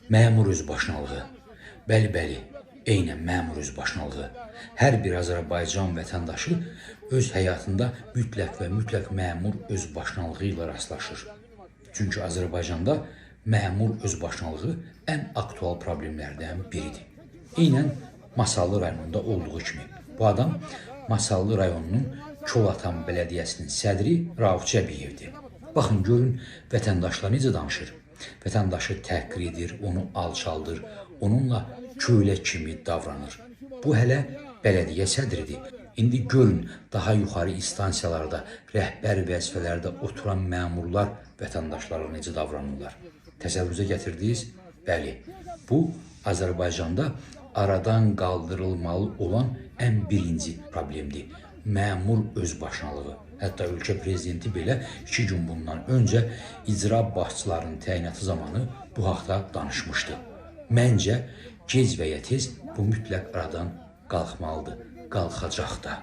Məmur özbaşınalığı. Bəli, bəli, eynən məmur özbaşınalığı. Hər bir Azərbaycan vətəndaşı öz həyatında mütləq və mütləq məmur özbaşınalığı ilə rastlaşır. Çünki Azərbaycanda məmur özbaşınalığı ən aktual problemlərdən biridir. Eynən Masallı rayonunda olduğu kimi. Bu adam Masallı rayonunun Kolatan Bələdiyyəsinin sədri Rauf Cəbiyevdir. Baxın, görün vətəndaşlar necə danışır. Vətəndaşı təhqir edir, onu alçaldır, onunla kölə kimi davranır. Bu hələ bələdiyyə sədridir. İndi görün, daha yuxarı instansiyalarda, rəhbər vəzifələrdə oturan məmurlar vətəndaşlarla necə davranırlar. Təsəvvürünüzə gətirdiniz? Bəli, bu Azərbaycanda aradan qaldırılmalı olan ən birinci problemdir. Məmur özbaşınalığı. Hətta ölkə prezidenti belə 2 gün bundan öncə icra başçılarının təyinatı zamanı bu haqda danışmışdı. Məncə, gec və ya tez bu mütləq aradan qalxmalıdır, qalxacaq da.